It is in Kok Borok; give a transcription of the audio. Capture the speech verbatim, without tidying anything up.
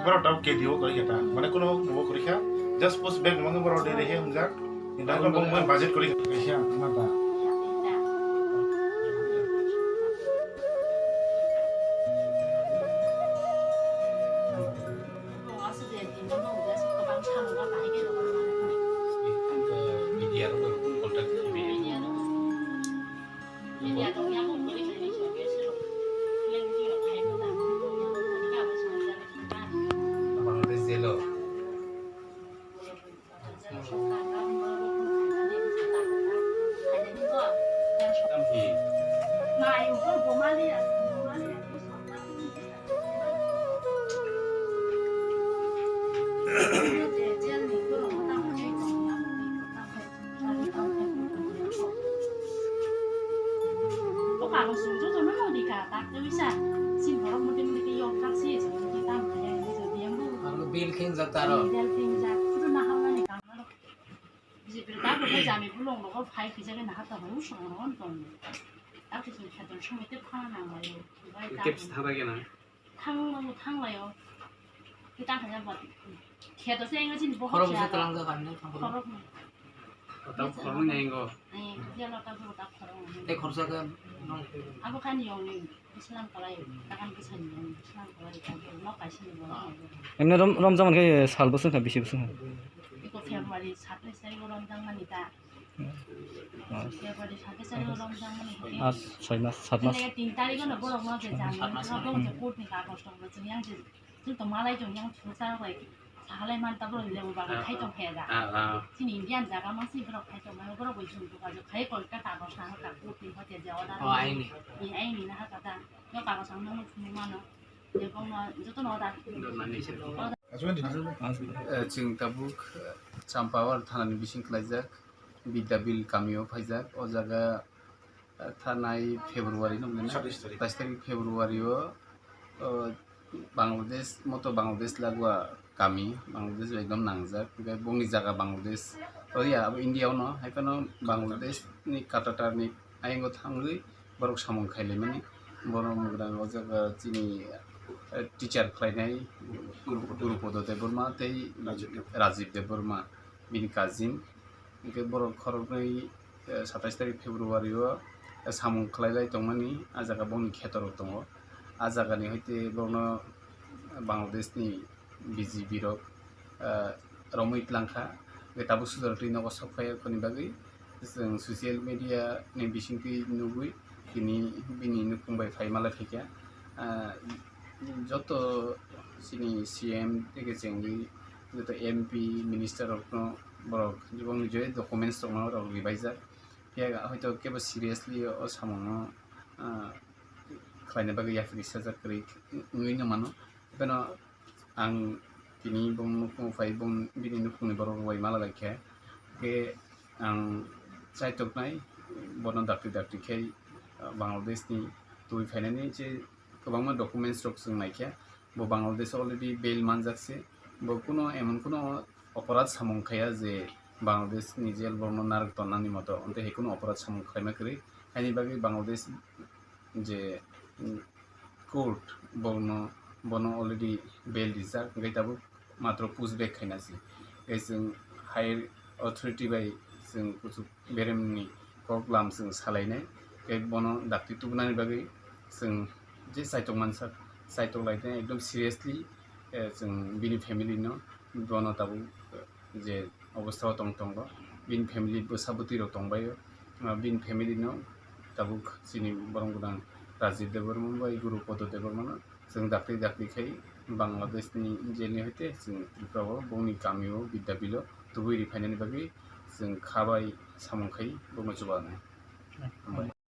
Borok tamo K D O kori kha ta. Mane kuno bo kori kha. Just post bag mangno borok de rehe hungjak. Indai ko bong bong budget kori kha. Kisa mata. O kago song joto no nodi ka, tak tei wisa. Sin borok mudi mudi ke yok tak si, si mudi tam kaya ni so diang bu. Aro bil kheng jak taro. Bil kheng jak, kudu na hamna ni kam aro. Bisi bil tak ko jami bulong logo phai khija ke na hata ho song ron ton. Tak si khaton song ite phana na ngai. Bai tak. Kep si thara ke na. Thang, thang layo. Kita hanya buat. Kheto se enga chini bohok. Khorok se talang jaga ni thang khorok. Khorok ni. Otak khorok ni engo. Eh, dia lo ta bu ta khorok ni. Te khorsa ke nong. Abo kan yong ni Islam kalai, takan kesan yong Islam kalai ta bu no kaisi ni bo. Emne rom, rom jaman ke sal bosong kha, bisi bosong kha. Iko February satais tarik rom jang mani ta. Ar soi mas, sat mas. Tin tarikh no borok no je jang, borok je court ni kagoj tong, je yang je, je to malai jong yang thung sa rok lai, halai man ta borok lebu bagwi khai tong khe ga. Chini Indian jaga ma si borok khai tong, borok bai jung buka jo khai kol ka kagoj na ka court ni hote je order. Oh, aini. Ni aini na ha ka ta. Yo kagoj ang no thung mano. Je bong no joto no order. Chwng tabuk Champawar thana ni bising klaijak. Bidyabil kamio phaijak. O jaga, eh, thanai February no hwnwi na? Satais tarik. Satais tarik February o, o, Bangladesh, moto Bangladesh lagua kami, Bangladesh ekdom nangjak. Hwnkhe bongni jaga Bangladesh, o ya, abo India o no, hai phano Bangladesh ni Katatar ni ayang o thangwi borok samung khailaimani. Borok mwgrang o jaga chini, eh, teacher khlainai Guru Podo Debbarma tei Rajiv Debbarma. Bini cousin. Hwnkhe borok khoroknwi, eh, satais tarik February o, eh, samung khlai lai tongmani, ah jaga bongni kheto rok tongo. Ah jagani hoite borokno Bangladesh ni B G B rok, eh, romwi tlang kha. Hwnkhe tabuk sujaratwi nogo sok phai ya khoni bagwi chwng social media ni bisingtwi nugwi tini bini nukhung bai phai malai phaikha. Ah, joto chini C M tei khe chengwi joto M P, minister rokno borok jiboni je documents rokno rok ribaijak. Phiya hoito kebo seriously o samungno, ah, khlaina bagwi yapri sajak kwrwi wngwi no mano. Beno ang tini bong nukhung phai bong bini nukhungni borok rok bai mala lai khe. Khe ang chaitoknai bono dakti dakti khe, ah, Bangladesh ni twi phainani je kwbangma documents rok chwng naikha, bo Bangladesh already bail manjak se, bo kuno emon kuno oporadh samung khaiya je Bangladesh ni jail borokno narwk tonnani moto, ontei hai kuno oporadh samung khlaima kwrwi. Haini bagwi Bangladesh je, mm, court bono, bono already bail rijak, hwnkhe tabuk matro push back khaina se. Tei chwng higher authority bai chwng kuchuk beremni kok lam chwng salainai. Tei bono dakti tubunani bagwi chwng je chaitok mansa, chaitok lai tei ekdom seriously, eh, chwng bini family no bono tabuk, eh, je obostha o tong tongo, bini family bwsa bwtwi rok tongbaio, ah, bini family no tabuk chini borong gwnang Rajiv Debbarma bai Guru Podo Debbarma no chwng dakti dakti khai Bangladesh ni jail ni hoite chwng Tripura o bongni kami o Bidyabil o tubui ri phainani bagwi chwng kha bai samung khai bongno chubanai. Hambai.